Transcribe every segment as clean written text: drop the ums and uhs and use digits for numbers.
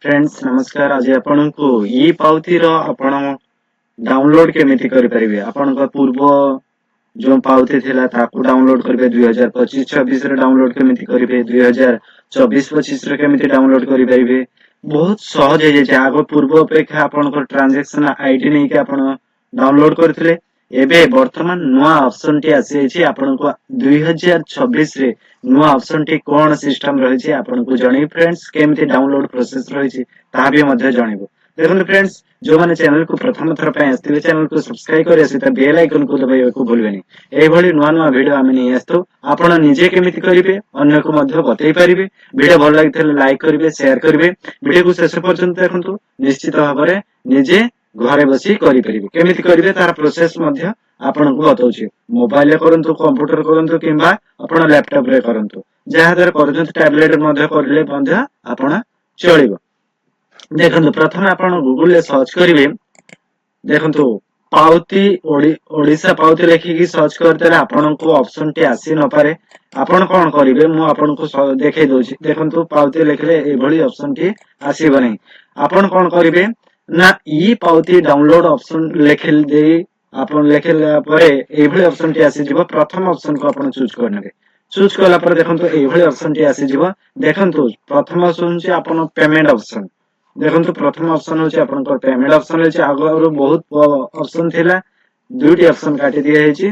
Friends, ନମସ୍କାର। ଆଜି ଆପଣଙ୍କୁ ଇ ପାଉତିର ଆପଣ ଡାଉନଲୋଡ କେମିତି କରିପାରିବେ, ଆପଣଙ୍କ ପୂର୍ବ ଯେଉଁ ପାଉତି ଥିଲା ତାକୁ ଡାଉନଲୋଡ କରିବେ, 2025-26ରେ ଡାଉନଲୋଡ କେମିତି କରିବେ, 2024-25ରେ କେମିତି ଡାଉନଲୋଡ କରିପାରିବେ, ବହୁତ ସହଜ ହେଇଯାଇଛି। ଆଗ ପୂର୍ବ ଅପେକ୍ଷା ଆପଣଙ୍କର ଟ୍ରାଞ୍ଜାକ୍ସନ ଆଇଡି ନେଇକି ଆପଣ ଡାଉନଲୋଡ କରିଥିଲେ। ଏବେ ବର୍ତ୍ତମାନ ନୂଆ ଅପସନ ଟି ଆସିଯାଇଛି। ଆପଣଙ୍କୁ 2026ରେ ନୂଆ ଅପସନ ଟି କଣ ସିଷ୍ଟମ ରହିଛି, ଆପଣଙ୍କୁ ଜଣେଇବି ଫ୍ରେଣ୍ଡସ୍। କେମିତି ଡାଉନଲୋଡ ପ୍ରୋସେସ ରହିଛି, ତାହା ବି ମଧ୍ୟ ଜଣେଇବୁ। ଦେଖନ୍ତୁ ଫ୍ରେଣ୍ଡସ୍, ଯୋଉମାନେ ଚ୍ୟାନେଲକୁ ପ୍ରଥମ ଥର ପାଇଁ ଆସିଥିବେ, ଚ୍ୟାନେଲକୁ ସବସ୍କ୍ରାଇବ କରିବା ସହିତ ବେଲ୍ ଆଇକନକୁ ଦବାଇବାକୁ ଭୁଲିବେନି। ଏଇଭଳି ନୂଆ ନୂଆ ଭିଡିଓ ଆମେ ନେଇ ଆସିଥାଉ। ଆପଣ ନିଜେ କେମିତି କରିବେ, ଅନ୍ୟକୁ ମଧ୍ୟ ବତେଇ ପାରିବେ। ଭିଡିଓ ଭଲ ଲାଗିଥିଲେ ଲାଇକ୍ କରିବେ, ସେୟାର କରିବେ। ଭିଡିଓକୁ ଶେଷ ପର୍ଯ୍ୟନ୍ତ ଦେଖନ୍ତୁ। ନିଶ୍ଚିତ ଭାବରେ ନିଜେ ଘରେ ବସି କରିପାରିବେ। କେମିତି କରିବେ, ତାର ପ୍ରୋସେସ ମଧ୍ୟ ଆପଣଙ୍କୁ ବତାଉଛି। ମୋବାଇଲରେ କରନ୍ତୁ, କମ୍ପ୍ୟୁଟର କରନ୍ତୁ କିମ୍ବା ଆପଣ ଲ୍ୟାପଟପ ରେ କରନ୍ତୁ, ଯାହା ଦ୍ୱାରା କରୁଛନ୍ତି, ଟ୍ୟାବଲେଟ ମଧ୍ୟ କରିଲେ ମଧ୍ୟ ଆପଣ ଚଳିବ। ଦେଖନ୍ତୁ, ପ୍ରଥମେ ଆପଣ ଗୁଗୁଲରେ ସର୍ଚ୍ଚ କରିବେ। ଦେଖନ୍ତୁ, ପାଉତି, ଓଡିଶା ପାଉତି ଲେଖିକି ସର୍ଚ୍ଚ କରିଦେଲେ ଆପଣଙ୍କୁ ଅପସନ ଟି ଆସି ନପାରେ। ଆପଣ କଣ କରିବେ, ମୁଁ ଆପଣଙ୍କୁ ଦେଖେଇ ଦଉଛି। ଦେଖନ୍ତୁ, ପାଉତି ଲେଖିଲେ ଏଭଳି ଅପସନ ଟି ଆସିବ ନାହିଁ। ଆପଣ କଣ କରିବେ ନା, ଇ ପାଉତି ଡାଉନଲୋଡ ଅପସନ ଲେଖି ଦେଇ ଆପଣ ଲେଖିଲା ପରେ ଏଇଭଳି ଅପସନ ଟି ଆସିଯିବ। ପ୍ରଥମ ଅପସନ କୁ ଆପଣ ଚୁଜ କରିନେବେ। ଚୁଜ କଲା ପରେ ଦେଖନ୍ତୁ, ଏଇଭଳି ଅପସନ ଟି ଆସିଯିବ। ଦେଖନ୍ତୁ, ପ୍ରଥମ ଅପସନ ହଉଛି ଆପଣ ପେମେଣ୍ଟ ଅପସନ। ଦେଖନ୍ତୁ, ପ୍ରଥମ ଅପସନ ହଉଛି ଆପଣଙ୍କର ପେମେଣ୍ଟ ଅପସନ ରହିଛି। ଆଗରୁ ବହୁତ ଅପସନ ଥିଲା, ଦୁଇଟି ଅପସନ କାଟି ଦିଆଯାଇଛି,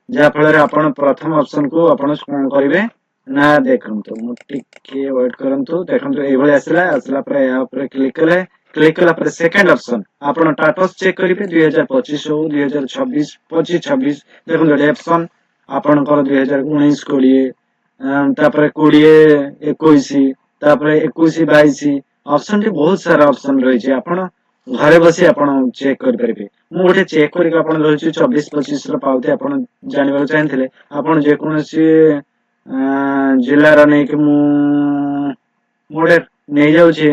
ଯାହା ଫଳରେ ଆପଣ ପ୍ରଥମ ଅପସନ କୁ ଆପଣ କଣ କରିବେ ନା, ଦେଖନ୍ତୁ, ମୁଁ ଟିକେ ୱେଟ କରନ୍ତୁ। ଦେଖନ୍ତୁ, ଏଇଭଳି ଆସିଲା। ଆସିଲା ପରେ ଏହା ଉପରେ କ୍ଲିକ କଲେ, କ୍ଲିକ କଲା ପରେ ସେକେଣ୍ଡ ଅପସନ ଆପଣ ଷ୍ଟାଟସ ଚେକ୍ କରିବେ। 2025 ହଉ, 2026, 25, 26। ଦେଖନ୍ତୁ, ଏଠି ଅପସନ ଆପଣଙ୍କର 2019-20, ତାପରେ 20-21, ତାପରେ 21-22 ଅପସନ ଟି, ବହୁତ ସାରା ଅପସନ ରହିଛି। ଆପଣ ଘରେ ବସି ଆପଣ ଚେକ୍ କରିପାରିବେ। ମୁଁ ଗୋଟେ ଚେକ୍ କରିକି ଆପଣ ରହିଛି। 24-25 ର ପାଉତି ଆପଣ ଜାଣିବାକୁ ଚାହିଁଥିଲେ, ଆପଣ ଯେକୌଣସି ଜିଲ୍ଲାର ନେଇକି, ମୁଁ ଗୋଟେ ନେଇଯାଉଛି,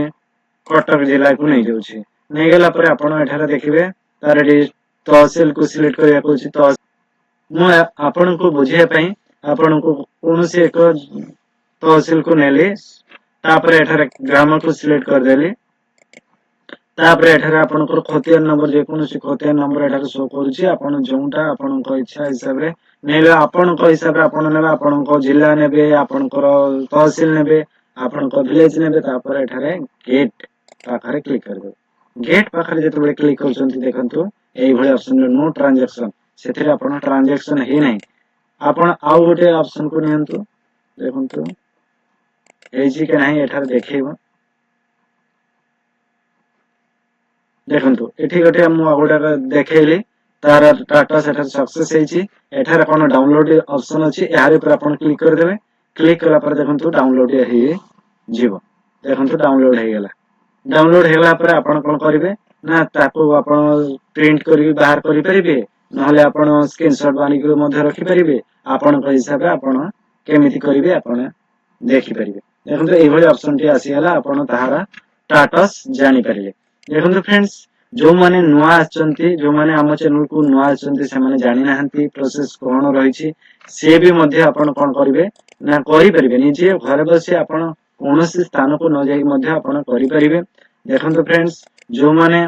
କଟକ ଜିଲ୍ଲାକୁ ନେଇଯାଉଛି। ନେଇଗଲା ପରେ ଆପଣ ଏଠାରେ ଦେଖିବେ, ତାର ଏଠି ତହସିଲ କୁ ସିଲେକ୍ଟ କରିବାକୁ ଅଛି। ମୁଁ ଆପଣଙ୍କୁ ବୁଝିବା ପାଇଁ ଆପଣଙ୍କୁ କୌଣସି ଏକ ତହସିଲ କୁ ନେଲି। ତାପରେ ଏଠାରେ ଗ୍ରାମକୁ ସିଲେକ୍ଟ କରିଦେଲି। ତାପରେ ଏଠାରେ ଆପଣଙ୍କର ଖତିଆନ ନମ୍ବର, ଯେକୌଣସି ଖତିଆନ ନମ୍ବର ଏଠାରେ ଶୋ କରୁଛି। ଆପଣ ଯୋଉଟା ଆପଣଙ୍କ ଇଚ୍ଛା ହିସାବରେ ନେଲେ, ଆପଣଙ୍କ ହିସାବରେ ଆପଣ ନେବେ, ଆପଣଙ୍କ ଜିଲ୍ଲା ନେବେ, ଆପଣଙ୍କର ତହସିଲ ନେବେ, ଆପଣଙ୍କ ଭିଲେଜ ନେବେ। ତାପରେ ଏଠାରେ ଗେଟ୍ ପାଖରେ କ୍ଲିକ୍ କରିଦେବେ। ଗେଟ୍ ପାଖରେ ଯେତେବେଳେ କ୍ଲିକ୍ କରୁଛନ୍ତି, ଦେଖନ୍ତୁ, ଏଇଭଳି ଅପସନ, ନୋ ଟ୍ରାଞ୍ଜାକ୍ସନ। ସେଥିରେ ଆପଣ ଟ୍ରାଞ୍ଜାକ୍ସନ ହେଇନାହିଁ। ଆପଣ ଆଉ ଗୋଟେ ଅପସନ କୁ ନିଅନ୍ତୁ। ଦେଖନ୍ତୁ, ହେଇଛି କି ନାହିଁ ଏଠାରେ ଦେଖେଇବ। ଦେଖନ୍ତୁ, ଏଠି ଗୋଟେ ମୁଁ ଆଉ ଗୋଟେ ଦେଖେଇଲି, ତାର ଷ୍ଟାଟସ ଏଠାରେ ସକ୍ସେସ ହେଇଛି। ଏଠାରେ କଣ ଡାଉନଲୋଡ ଅପସନ ଅଛି, ଏହାରି ଉପରେ ଆପଣ କ୍ଲିକ୍ କରିଦେବେ। କ୍ଲିକ୍ କଲା ପରେ ଦେଖନ୍ତୁ, ଡାଉନଲୋଡ ହେଇଯିବ। ଦେଖନ୍ତୁ, ଡାଉନଲୋଡ ହେଇଗଲା। ଡାଉନଲୋଡ ହେଇଗଲା ପରେ ଆପଣ କଣ କରିବେ ନା, ତାକୁ ଆପଣ ପ୍ରିଣ୍ଟ କରିକି ବାହାର କରିପାରିବେ, ନହେଲେ ଆପଣ ସ୍କ୍ରିନସଟ ମାରିକି ମଧ୍ୟ ରଖିପାରିବେ। ଆପଣଙ୍କ ହିସାବରେ ଆପଣ କେମିତି କରିବେ, ଆପଣ ଦେଖିପାରିବେ। ଦେଖନ୍ତୁ, ଏଇଭଳି ଅପସନ ଟି ଆସିଗଲା। ଆପଣ ତାହାର ଷ୍ଟାଟସ ଜାଣିପାରିଲେ। ଦେଖନ୍ତୁ ଫ୍ରେଣ୍ଡସ୍, ଯୋଉମାନେ ନୂଆ ଆସିଛନ୍ତି, ଯୋଉମାନେ ଆମ ଚ୍ୟାନେଲକୁ ନୂଆ ଆସିଛନ୍ତି, ସେମାନେ ଜାଣିନାହାନ୍ତି ପ୍ରୋସେସ କଣ ରହିଛି, ସେ ବି ମଧ୍ୟ ଆପଣ କଣ କରିବେ ନା, କରିପାରିବେ। ନିଜେ ଘରେ ବସି ଆପଣ କୌଣସି ସ୍ଥାନକୁ ନ ଯାଇକି ମଧ୍ୟ ଆପଣ କରିପାରିବେ। ଦେଖନ୍ତୁ ଫ୍ରେଣ୍ଡସ୍, ଯୋଉମାନେ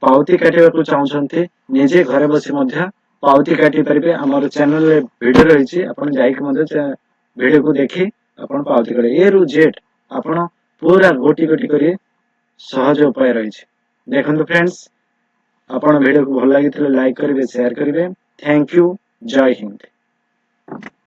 ପାଉତି କାଟିବାକୁ ଚାହୁଁଛନ୍ତି, ନିଜେ ଘରେ ବସି ମଧ୍ୟ ପାଉତି କାଟି ପାରିବେ। ଆମର ଚ୍ୟାନେଲରେ ଭିଡିଓ ରହିଛି। ଆପଣ ଯାଇକି ମଧ୍ୟ ଭିଡିଓକୁ ଦେଖି ଆପଣ ପାଉତି କରିବେ। ଏ ରୁ ଜେଡ୍ ଆପଣ ପୁରା ଗୋଟି ଗୋଟି କରି ସହଜ ଉପାୟ ରହିଛି। ଦେଖନ୍ତୁ ଫ୍ରେଣ୍ଡସ୍, ଆପଣ ଭିଡିଓକୁ ଭଲ ଲାଗିଥିଲେ ଲାଇକ୍ କରିବେ, ସେୟାର କରିବେ। Thank you. Jay Hind.